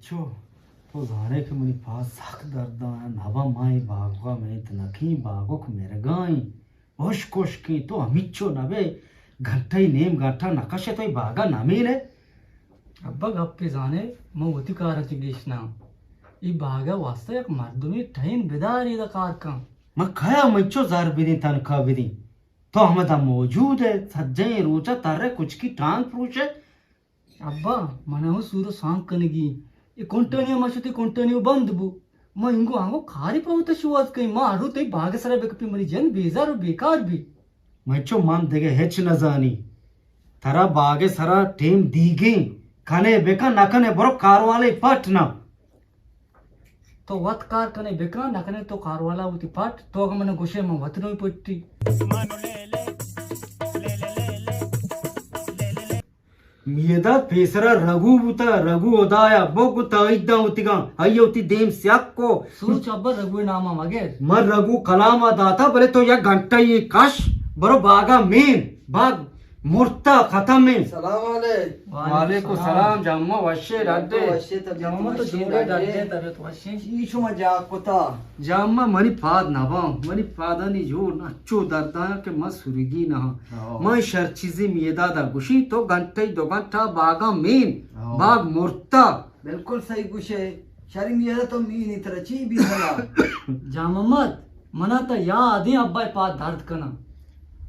چو، تو زانے کہ منی پاد سک درد ءَ، نبا ما اے باگا مینت نکیں، باگک مرگائیں، ہشک ہشکیں، تو ہمیچو نبے، گھنٹہ ءَ نیم گھنٹہ نکشے تو اے باگا نمینے۔ ابا گپے زانے، من وتی کار ءَ چہ گیش نہ آں۔ اے باگ ءِ واستہ یک مردمے ٹہین بدار، ادا کار کن۔ من کیا منچو زر بدیں، تنخواہ بدیں؟ تو ہمدا موجود ئے، سجہیں روچ ءَ تر ئے، کچکی ٹانگ پروش ئے۔ ابا، من ہم سور ءُ سانگ کنگی۔ اے کنٹانی ءَ ما شتیں، کنٹانی ءَ بند بو۔ ما انگو آنگو کارے پہ وت ءَ شوہاز کئیں۔ ما ہر روچ تئی باگ ءِ سرا بکپیں، منی جند بیزار ءُ بیکار بی۔ من چو من دگہ ہچ نزانی۔ ترا باگ ءِ سرا ٹیم دیگیں۔ کنے بکن، نہ کنے برو کاروالے پٹ نہ۔ تو وت کار کنے بکن، نہ کنے تو کاروالا وتی پٹ۔ تو اگاں من گوشے من وت نوئی پٹی۔ میداد پیسرا رگو بوتا، رگو ہدایا بگو تائید داں وتیگاں، آئی وتی دیم سیاہ کو۔ سوچ ابا، رگو ناما مگر۔ من رگو کلاما داتا، بلے تو یک گھنٹہ یہ کش، برو باگا مین، باگ مرتا ختم ہے۔ سلام علیکم۔ وعلیکم سلام۔ جامع وشے ڈڈے۔ وشے طبیعت جامع تو وشے جوڑے ڈڈے۔ ڈڈے، طبیعت وشے۔ چی شما جاگ کتا؟ جامع منی پاد نباں، منی پادانی جوڑ نہ چو درداں کہ من سرگی نہ ہاں۔ ہاں۔ من شر چیزی میدادا گوشی، تو گھنٹہ دو گھنٹہ باگا مین، ہاں۔ باگ مرتا۔ بالکل صحیح گوشے۔ شری میداد تو مینی ترا چی بی بھلا؟ جان محمد، منا تا یاد ایں ابا پاد درد کنا۔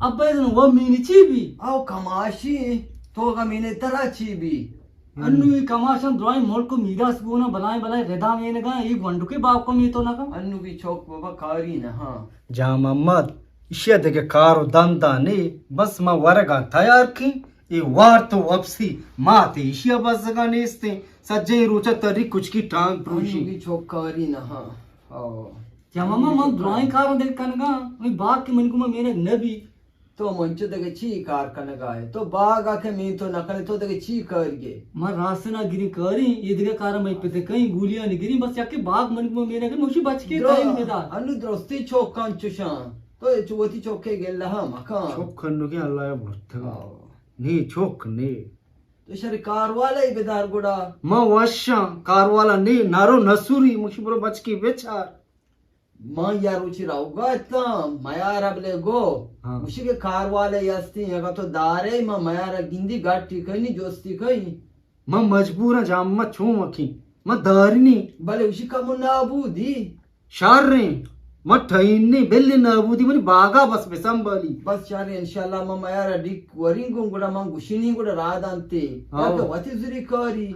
ابا ازن وہ مینی چی بی؟ او کماشی، تو غمینی ترا چی بی؟ انو ای کماشان درائیں ملک و میراث گونا بلائیں بلائیں ردا مینگا، ای گونڈو کے باپ کو میتو نہ کن۔ انو کی چوک بابا کاری نہ ہاں۔ جان محمد، اشیا دگہ کار و دندا نے، بس ما ورگا تیار کیں، اے وارت و وپسی ماتے اشیا بزگا نیستیں، سجیں روچا تری کچکی ٹانگ پروشی۔ انو کی چوک کاری نہ ہاں۔ او۔ جان محمد، من درائیں کار دل کنگا، اے باپ کے من کو مینگ نبی۔ تو منچو دگہ چی کار کنگا ئے؟ تو باغ ءَ کہ مین تو نہ کنے، تو دگہ چی کارگے؟ من راست نہ گریں کاریں، یہ دگہ کار میں پتے کہیں گولیاں نہ گریں، بس یکے باغ من کو میرا کہ موشی بچ کے درو-، ٹائم بدا۔ انو درستی چوکاں چشاں۔ تو چو وتی چوکے گلہ مکان۔ چوک کنو کے اللہ یا مرتگا۔ آو۔ نی چوک نی۔ تو شر کار والا ہی بدار گڑا۔ ما وشاں، کار والا نی، نارو نسوری، موشی برو بچ کے بچار۔ من یا روچی روگا اتاں، میار ابلے گو، ہاں۔ گوشی کہ کار والے ہستیں، اگاں تو دارے، من میارا گندی گاٹی کنی، جستی کنی۔ من مجبوراں جان محمد، چون وکیں، من دارنی۔ بلے گوشی کم و نابودی۔ شریں، من ٹہینی، بلے نابودی منی باغا بس بسنبالی۔ بس شریں، انشاءاللہ من میارا ڈیک وریں گوں، گڑا من گوشینی گڑا راہ دانتے۔ ہاں۔ یا کہ وتی زری کاری۔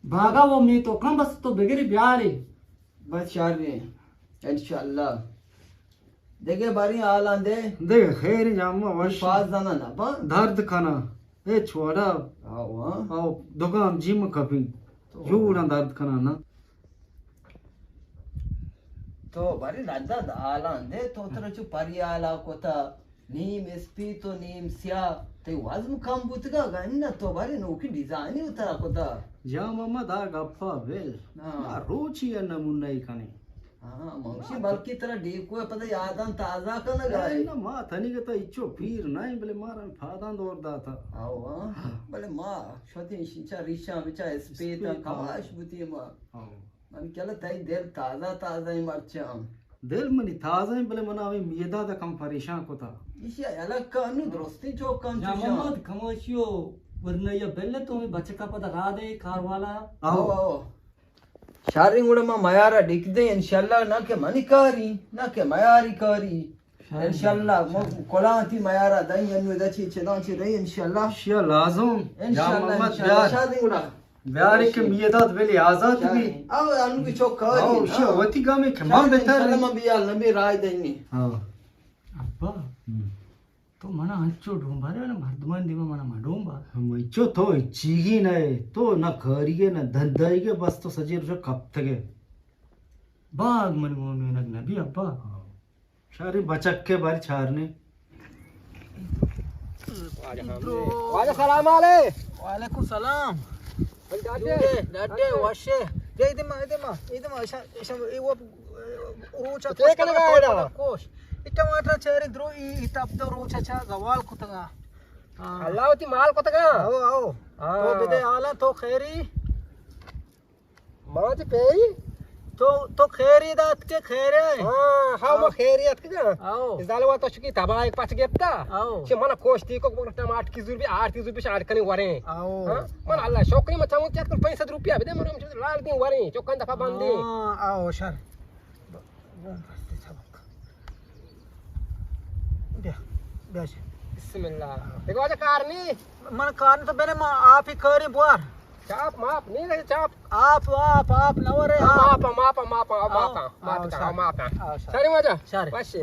باغا وہ می تو کم بس تو بگری بیاری۔ بس شریں۔ انشاءاللہ۔ دگہ باریں حالاں دے۔ دگہ خیر جان محمد وش۔ پاس زناں نہ با۔ درد کناں۔ اے چھوڑا۔ آو، ہاں۔ آو، دگام جیم کپی۔ تو۔ جوڑاں درد کناں نا۔ تو باریں رد حالاں دے، تو ترا چو پری حالا کتا۔ نیم اسپیت و نیم سیاہ، تئی وزم کم بوتگا، گنہ تو بارے نوکیں ڈیزائنے اترا کتا۔ جان محمد، آ گپا بل۔ ہاں۔ ما روچی ء نمونہ ای کنیں۔ ہاں، منشی بلکہ ترا ڈیکو ء پدا یاداں تازہ کنگا اے۔ نہ، ما تنیگتا ہچو پیر نہ ایں، بلے مارا پاداں دور داتا۔ ہاں، بلے ما شتیں شنچا ریشاں بچا اسپیت اسپیت، ہاں۔ کماش بوتیں ما۔ ہاں۔ من کلا تئی دل تازہ تازہ ایں مرچاں۔ دل منی تازہ ایں، بلے منا ہمے میداد کم پریشان کتا۔ ایشی ء الگ کا انو درستیں چوکاں جان چوشاں۔ محمد کماشی و ورنہ یا بل تو ہمے بچکا پدا را دے کار والا۔ آو۔ آو، آو۔ شریں گڑا ما میارا ڈیک دیں انشاءاللہ، نہ کہ منی کاری، نہ کہ میاری کاری۔ انشاءاللہ، ما کلاں تی میارا دئیں، انو ادا چی چداں چی رہی انشاءاللہ۔ شیا لازم۔ انشاءاللہ، جان محمد انشاءاللہ۔ بیار۔ شادی گڑا۔ بیاری کہ میداد ویلی آزاد بی۔ او انو کی چوک کاری۔ او شیا وتی گامے کہ من بہتر انشاءاللہ۔ من بیال نبی رائے دینی۔ ہاں۔ ابا، ہم۔ تو منا انچو ڈومبارے، منا مردمان دیما منا ما ڈومبار۔ ہم انچو تو چیگی نہ، تو نہ کاریگے نہ دندائیگے، بس تو سجے روچا کپتگے۔ باغ من وہ مینگ نبی ابا۔ ہاں۔ شاری بچک کے باری چارنے۔ واجہ سلام علیکم۔ وعلیکم سلام۔ ڈاڈے، ڈاڈے، وشے۔ دے، دے ما، دے ما، دے ما، ایشا، ایشا، اے وہ، روچا تے کوش کنا کنا گائے دا؟ کوش۔ اے ٹماٹر چاری درو، ای، ای تپ دو روچا چا زوال کتگا۔ ہاں۔ اللہ وتی مال کتگا۔ آو، آو۔ ہاں۔ تو بدے حالا تو خیری؟ ماجی پیری؟ تو، تو خیری دات کے خیرے؟ ہاں، ہاں، ما خیریت کے جا۔ آؤ۔ زالوا تو چکی تباہ ایک پچ گپتا۔ آؤ۔ چہ من کوشتی کو ٹماٹر کی زور بھی آرتی زور بھی شاٹ کنی وریں۔ آؤ۔ ہاں؟ من اللہ شکری ما چاہوں چیک کر پانچ سو روپیہ بدے من لال دیں وریں۔ چوکن دفعہ بندی۔ ہاں، آؤ شر۔ بیا، بیا جی۔ بسم اللہ۔ دیکھو واجہ کار نہیں۔ من کار نہیں تو بنے ما آپ ہی کری بوار۔ چاپ ماپ نہیں رہے چاپ۔ آپ، آپ، آپ نہ ورے، آپ۔ ماپ، ماپ، ماپ، ماپ، آؤ، ماپ، آؤ، ماپ، شر۔ ماپ۔ آؤ، شر۔ ساری واجہ؟ شر۔ بس۔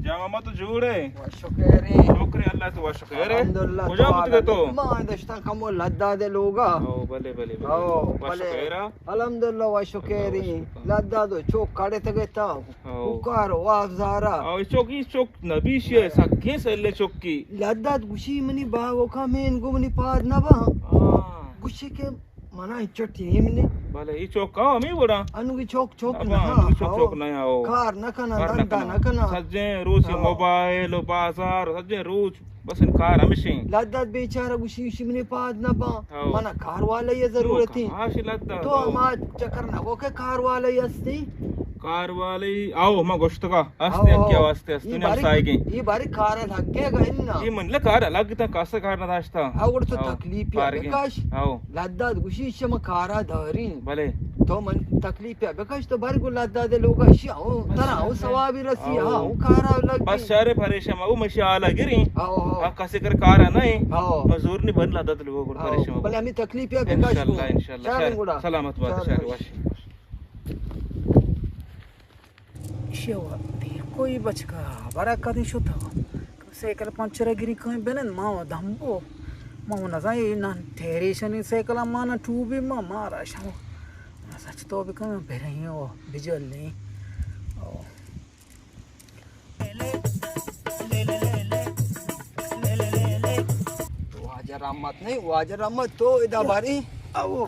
جان محمد تو جوڑ ئے؟ وش و خیر ایں۔ شکر اللہ تو وش و خیر ئے۔ الحمدللہ۔ کجا تو بوتگے تو؟ ما دشتاں کمو لداد لوگا۔ او، بلے، بلے، بلے۔ او، وش و بلے۔ خیر ئے؟ الحمدللہ وش و خیر ایں۔ اللہ وش و خیر۔ لداد و چوک کڑے تگے تا۔ او۔ کار و افزارا۔ او، چوک، ای چوک نبی شے، سکیں سلے چوکی۔ لداد گوشی منی باغو کا مین گو منی پاد نبا۔ ہاں۔ گوشی کہ منا انچو ٹیم نے۔ بلے، ای چوک کا ہمیں وڑا؟ انو کی چوک، چوک نہ، نہ، انو کی چوک، ہاں، چوک نہ، ہاں۔ کار نہ کنا، کار نہ دندا کنا۔ نہ کنا۔ سجیں روچ، ہاں۔ موبائل و بازار، سجیں روچ، بس ان کار ہمیشیں۔ لداد بیچارہ گوشی، گوشی منی پاد نہ با۔ ہاں۔ منا کار والے یہ ضرورت ہے۔ ہاں، شی لداد، تو ہاں۔ ہما چکر نہ گو کہ کار والے ہستی۔ کار والے، آؤ، ہما گوشتگا۔ ہستے، آؤ، کیا آؤ۔ واسطے ہستے؟ ای نے باری، ہمسائیگیں۔ ای باری کار لگے گا انا۔ ای من لے کار لگ تا، کاسا کار نہ داشتا۔ آؤ، گڑا تو آؤ۔ تکلیف یا پارگیں۔ بکش۔ آؤ۔ لداد گوشی شما کارا دارین۔ بلے۔ تو من تکلیف یا بکش تو باری گو لداد لوگا شی، آؤ، بس ترا، آؤ، شر۔ ثوابی رسی، آؤ۔ آؤ، کارا لگی۔ بس شر پریشان، او مشی حالا گریں۔ آؤ، آؤ۔ آ کسی کر کارا نہیں۔ آؤ۔ مزور نہیں بن لداد لوگا گڑا آؤ۔ پریشان۔ بلے ہمیں تکلیف یا بکش انشاءاللہ، گو۔ انشاءاللہ۔ شر شر۔ گڑا۔ سلامت بات، شر شر۔ وش۔ وش۔ ایشی ء دیر کوئی بچکا برا کدی شتا۔ سائیکل پنچر گری کہیں بنند ما و دمبو۔ ما و نزان اے نان ٹیریشنی سائیکل ما نہ ٹوبی ما مارا شما۔ سچ تو بکن برہیں و بجلیں۔ او۔ واجہ رحمت نہیں، واجہ رحمت تو ادا باری۔ او۔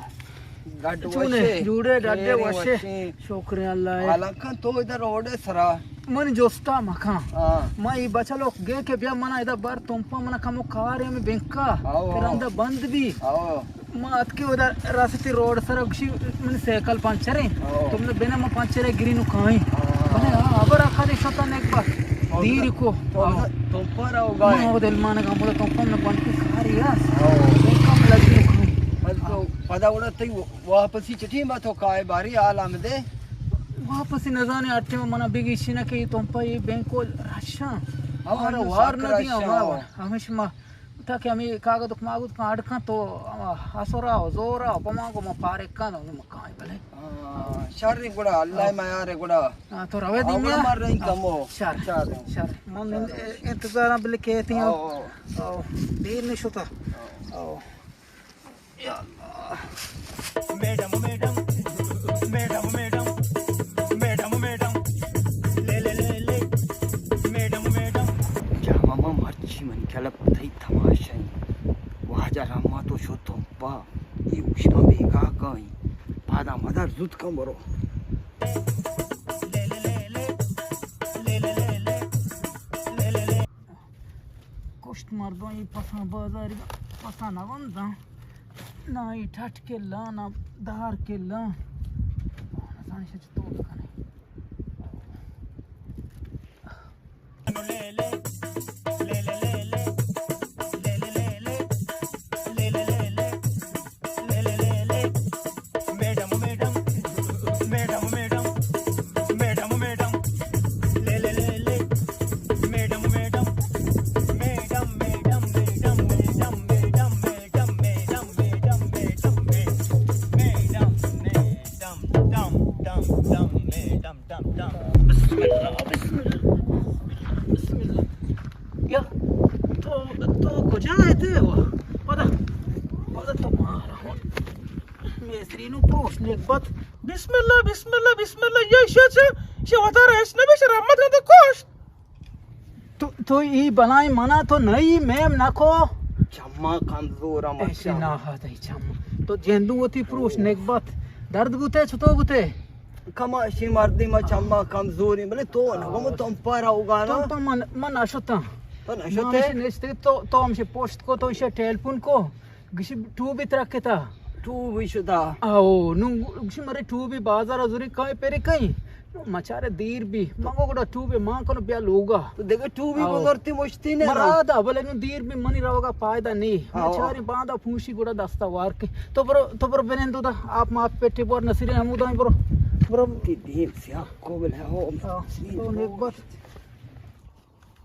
ڈڈ چونے، وشے۔ جوڑے، ڈڈے خیرے وشے۔ وشے۔ شکر اللہ ہے۔ حالانکہ تو ادا روڈ سرا۔ من جستا مکان۔ ہاں۔ ما ای بچلو گے کہ بیا منا ادا بار تمپا منا کمو کار ہے میں بینکا۔ او۔ کہ رندا بند بھی۔ او۔ ما اتکے ادا راستی روڈ سر گشی من سائیکل پنچر ہیں۔ او۔ تم نے بنا ما پنچر ہے گرینو کائیں۔ ہاں۔ بلے ہاں، ابر آخا دے شتا نیک بات۔ او، دیر کو۔ تو، او۔ تو پر آؤ گائے۔ ما او دل مانا گا بولا تو پم نہ بند کی کاری ہے۔ او۔ سائیکل لگی نو کائیں۔ بس تو پدا اڑا تئی واپسی چٹی ما تو کائے باری حال ہم دے۔ واپسی نزانے اٹھے منا بگیشی نہ کہ تم پا یہ بینک کو رشاں۔ ہاں، ہمارا ہاں، وار سک نہ دیا، رشاں، ہمارا ہاں۔ وار۔ ہمیش ما تاکہ ہمیں کاغذ ماغذ کن اڈ کن تو، آ، اسرا و زورا و پمانگو ما پارک کن و مکان بلے۔ آ، شر گڑا، اللہ آ۔ میار گڑا۔ آ، تو روے آ، دیمیا؟ گڑا مر رہی آ، کمو۔ شر۔ شر۔ شر۔ من شر۔ انتظاراں بلے کہتی ہوں۔ آ۔ آ، دیر نہیں شتا۔ آ۔ آ۔ یا اللہ۔ میڈم، میڈم، میڈم، میڈم، میڈم، میڈم، لے، لے، لے، لے، میڈم، میڈم۔ جہما ما مرچی منی کلب تئی تماشا ایں۔ واجہ رحمت و شو تمپا، ای اوشما بیگاہ کائیں۔ پادا مدار زوت کن برو۔ لے، لے، لے، لے، لے، لے، لے، لے، لے، لے، لے۔ کشت مردم ای پسان بازاری پسان نہ بنداں۔ نہ ای ٹٹ کلاں، نہ دار کلاں۔ نزانی شچ تو بکنے۔ میڈم، میڈم، میڈم، میڈم، میڈم، میڈم، میڈم، لے، لے، لے، لے، میڈم، میڈم، میڈم، میڈم، میڈم، میڈم، میڈم، میڈم، میڈم، میڈم، میڈم، میڈم، میڈم، میڈم، میڈم، میڈم، میڈم، میڈم۔ بسم اللہ، بسم اللہ، بسم اللہ۔ یا، تو، تو کجا ئے تے؟ پدا، پدا تو مارا۔ میسرینو پروش نگبت۔ بسم اللہ، بسم اللہ، بسم اللہ۔ یا شا چا، شا وتارا ہچ نبی، شا رحمت رندا کشت۔ تو، تو ای بلائیں منا تو نئی میم نکو۔ چما کمزور ہم ایشی چم۔ نہ ہا تئی چم۔ تو جندو وتی پروش نگبت۔ درد بوتے، چطور بوتے؟ کما شی مردی ما چما کمزوری، بلے تو نگو تم پر ہوگا نا۔ تو، تو من، من نشتم۔ تو نشتے؟ ما ہمشی نشتے، تو، تو ہمشی پشت کو، تو ہمشی ٹیلیفون کو۔ گشی ٹوبی ترکتا۔ ٹوبی شدا۔ او، نوں گشی مرے ٹوبی بازار زوری کائیں پیرے کائیں۔ نوں مچارے دیر بی۔ من گو گڑا ٹوبی مان کنو بیا لوگا۔ تو دگہ ٹوبی او۔ بزرتی مشتی نے مراد، بلے نوں دیر بی منی روگا فائدہ نی۔ او۔ مچارے باندا پوشی گڑا دستا وار کے۔ تو برو، تو برو بنندو دا۔ آپ ماپ پیٹی بور نصیرین ہمودا برو۔ برو۔ تی دیم سیاہ کوبل ہے او۔ او، تو نیک بات۔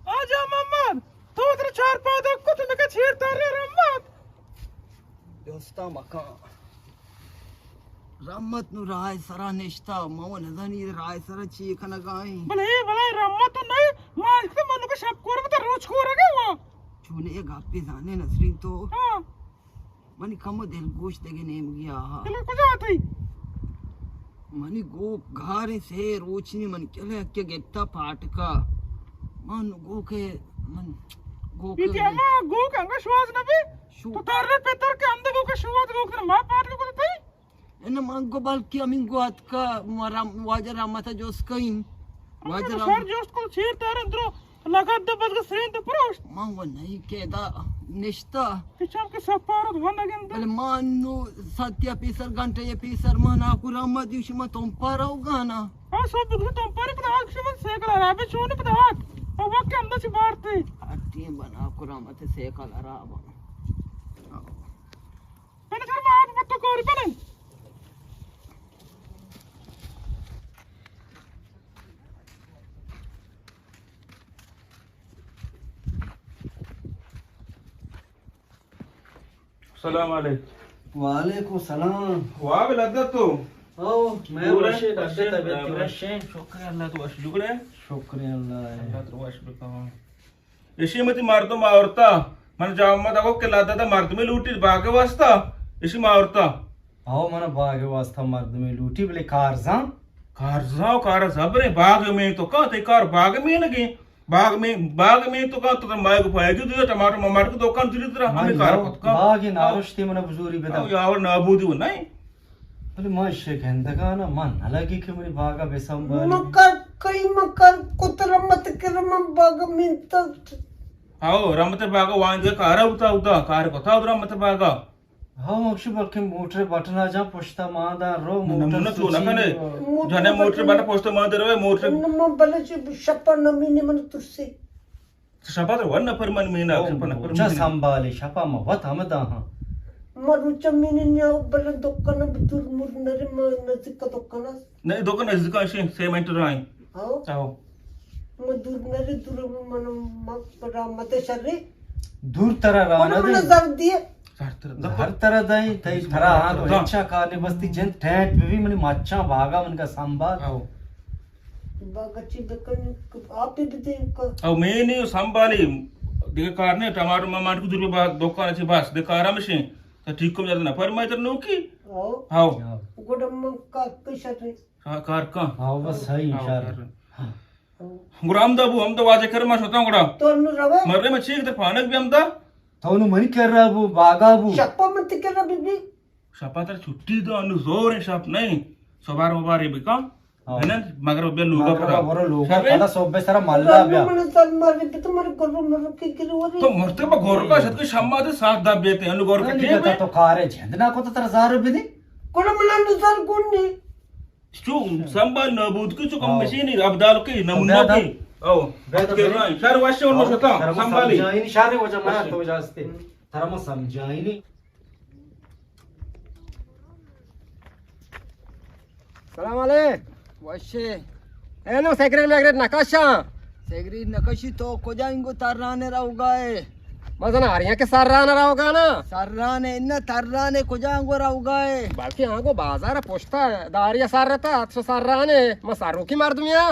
آجا محمد، تو تر چار پادا کت مکہ چیر تر رحمت۔ دوستا مکان۔ رحمت نو رائے سرا نشتا، مو نزانی رائے سرا چی کنگائیں۔ بلے، بلے رحمت تو نہیں، مالک تو منو کو شب کور بتا روچ کور گا وہ۔ چونے گپی زانے نسرین تو۔ ہاں۔ منی کمو دلگوش دگہ نیمگی آہا۔ دل کجا تئی؟ منی گوک گاریں سے روچنی من کلے کہ گپتا پاٹکا۔ من گوکے، من گوکے پیتی اما گوک انگا شواز نبی؟ شو۔ تو تر پتر کے اندے گوک شواز گوک در ما پاٹکا کو تئی؟ ان من گو بلکہ ہمین گو اتکا، ما رم-، واجہ رحمت جوس کئیں۔ واجہ رحمت سر جوست کو چیر تر اندرو لگت دو بزگ سرین تو پروشت۔ من و نہیں کہ ادا نشتا۔ کہ چم کہ سپارت و نگند۔ بلے ما نو ساتیا پیسر گھنٹہ یا پیسر ما ناکو رحمت دیوشی ما تم پارا و گانا۔ ہاں، سو بگو تم پاری پدا آگ شما سیکل خرابے چونی پدا آگ۔ او وقت ہم دا چی بارتے۔ ہر ٹیم بنا کو رحمت سیکل خراب۔ پہلے سر ما آگ مت کوری پہلے۔ سلام علیکم۔ وعلیکم السلام۔ واب لذت تو۔ او، میں جوڑ ہے؟ وشے، لذت وشے، طبیعت وشے۔ شکر اللہ تو وش جوڑ ہے۔ شکر اللہ۔ اللہ تو وش بکا۔ ایشی متی مردم آورتا، من جامع دگو کہ لدہ دا مردمی لوٹی باغ واسطہ، ایشی ما آورتا۔ ہو، من باغ واسطہ مردمی لوٹی، بلے کارزاں؟ کارزاں و کار زبریں، باغ میں تو کا، تئی کار باغ میں نگی، باغ میں، باغ میں تو کا، تو مائے کو پائے گی، دو ٹماٹر مماٹر کی دکان دلی ترا، ہمیں کار پت کا۔ باغ نارشتی من بزوری بدا۔ او یاور نابودی و نہیں۔ بلے من شکندگانا، من نہ لگی کہ منی باغا بہ سنبھالی۔ مکر کئی مکر کت رحمت کر من باغا منت۔ ہاو، رحمت باغا وان دے کارا ہوتا ہوتا، کار کتا ہوتا رحمت باغا۔ ہاو، مکشی بلکہ موٹر بٹنا جا پشتا مان دار رو، موٹر نمونہ تو نہ کنے۔ جنے موٹر بٹن پشتا مان دے روے، موٹر۔ نہ من بلے چی شپا نمینی من ترسی۔ شپا تر ون نفر من مینا، او، شپا نفر روچا من۔ سنبھالی، شپا ما وت ہمدا ہاں۔ ما روچا مینی نیا بلے دکان بدور مر نری ما نزدیک دکان است۔ نہیں، دکان نزدیک است، سے مینٹ رائیں۔ آو۔ آو۔ ما دور نری دور من ما را مت شری۔ دور ترا را نہ دے۔ زر دیے۔ ہر طرح دائیں، تئی ترا ہاں تو اچھا کار نہیں، بس تی جند ٹینٹ بھی منی مچاں باغا من کا سنبھال۔ آو۔ باغا چی بکن، آپ بھی دے کا۔ او میں نہیں سنبھالی، دیگه کار نہیں، ٹماٹر مماٹر کو دور با دکان چی بس، دے کارا مشین، تو ٹھیک کو جاتا نہ پر میں تر نوکی۔ آو۔ آو۔ گوڑا من کا کشت۔ ہاں، کار کا۔ آو، بس صحیح آو، شر۔ کار۔ ہاں۔ گڑا ہمدا بو، ہمدا واجہ کر ما شتاں گڑا۔ تو نو روے؟ مرے ما چیک دے پانک بھی ہمدا۔ تو نو منی کر رہا بو، باغا بو۔ شپا من تی کر رہا بی بی۔ شپا تر چھٹی دو، انو زور ہے شپ نہیں۔ سوبار مبارے بکا۔ ہاں۔ ہے نا؟ مگر بیا لوگا مگر پڑا۔ برو لوگا شرے؟ پڑا، صبح سرا ملا بیا۔ من سر ماری بی تو مر گرو مر کی گرو وری۔ تو مرتے با گور کا شد کے شما دے ساتھ دا بیتے، انو گور کا نہیں، ٹھیک ہے؟ تو کارے جھند نہ کو تو ترا زار بدی۔ کل ملا نو زار گون نہیں۔ چو سنبھال نابود کی چو کم ہاں۔ مشینی ابدال کی نمونہ بیا دا۔ کی۔ او۔ بیا دا بیا۔ شر وش اور آؤ، مشتا ترا ما سنبھالی۔ سمجھائینی، شر وجہ ما تو وجہ استے۔ ترا ما سمجھائینی۔ سلام علیکم۔ وشے۔ اے نو سگریٹ میگریٹ نکشاں۔ سگریٹ نکشی، تو کجا انگو ترانے روگا ہے؟ مزن آریاں کہ سرانے روگا نا۔ سرانے نہ، ترانے کجا انگو روگا ہے؟ بلکہ آنگو بازار پشتا داریا سر رہتا، اتسو سرانے۔ ما سروکی مردمیا۔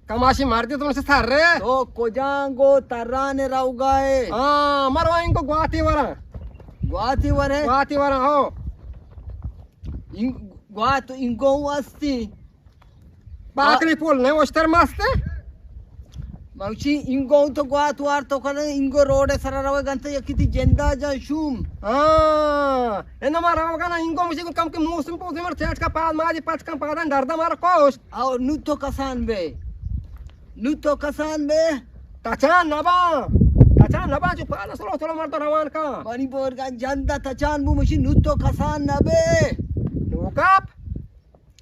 کماشی مردی تو من سے سر رہے۔ تو کجا انگو ترانے روگا ہے؟ ہاں، مرو انگو گواتی ورا۔ گواتی ورے؟ گواتی ورا، ہو۔ این گوات انگو ہستی۔ باکری پول نے اشتر ماستے۔ موچی انگو تو گوات وار تو کنے، انگو روڈ سر روے گنتے یکی تی جندا جا شوم۔ ہاں، انو ما روگا نا انگو مجھے کم کے موسم پوزی مر چیٹ کا پاد ماجی پچ کم پادن درد مارا کوش۔ او نو تو کسان بے۔ نو تو کسان بے۔ تچان نبا۔ کٹا نبا جو پالا سلو سلو مرد روان کا۔ منی بورگا جند تچان بو مشی نو تو کسان نبے۔ نوکاپ؟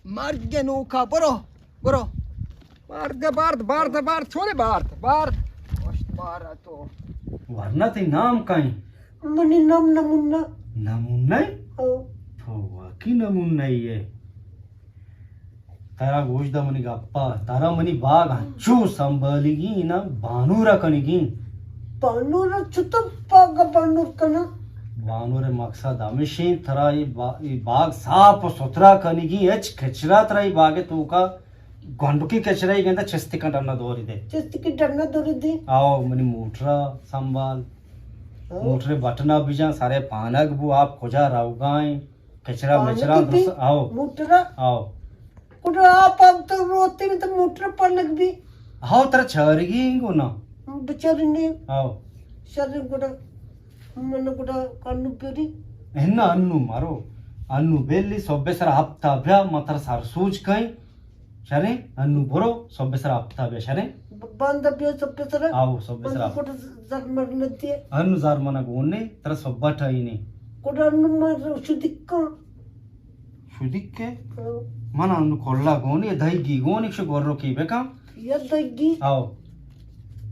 مرگ نوکا، برو، برو۔ بارد، بارد، بارد، بارد، چولے بارد، بارد۔ پشت بار تو۔ ورنہ تئی نام کئیں؟ منی نام نمونہ۔ نمونہ؟ ہاں۔ تو واقعی نمونہ ئے۔ ترا گوش دا منی گپا، ترا منی باغ انچو سنبھالگی نا، بانورا کنگی۔ بانورا چطور باغا بانور کنا؟ بانور مقصد ہمیشیں، ترا یہ با-، یہ باغ صاف و ستھرا کنگی، ہچ کچرا ترا یہ باغ توکا گنڈکی کچرا ہی گندا چست کن ڈنا دوری دے۔ چست کی ڈنا دوری دے۔ آؤ، منی موٹرا سنبھال۔ ہاں۔ موٹر بٹنا بجان، سارے پانگ بو، آپ کجا روگائیں، کچرا پانگ مچرا بی درست، آؤ۔ موٹرا؟ آؤ۔ کجا آپ، آپ تو روتے میں تو موٹر پانگ بی۔ آؤ، ترا چارگی انگو نا۔ بچاری نے۔ آؤ۔ شر گڑا، من گڑا کنو پری۔ انا انو مارو، انو بیلی صبح سر ہفتہ بیا، ما ترا سر سوج کئیں۔ شریں، انو برو، صبح سر ہفتہ بیا، شریں۔ ب-، باندا بیا صبح سر۔ آؤ، صبح سر۔ انو کٹ زر مر ندی۔ انو زر منا گون نے، ترا صبح ٹائی نے۔ کٹ انو مر شدکا۔ شدک کے؟ ہاں۔ منا انو کلا گون، یہ دہیگی گون، ایک شو گورو کی بکا۔ یہ دہیگی؟ آؤ۔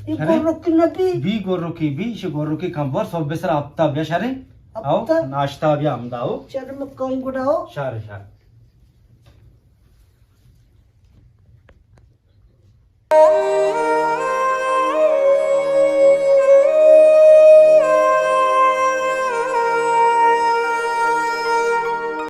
یہ شریں؟ گورو کی نبی؟ بی گورو کی بی، شو گورو کی کم بر، صبح سر ہفتہ بیا، شریں۔ آؤ، ہفتہ؟ ناشتہ بیا ہم داؤ۔ شر مکان گڑاؤ۔ شر، شر۔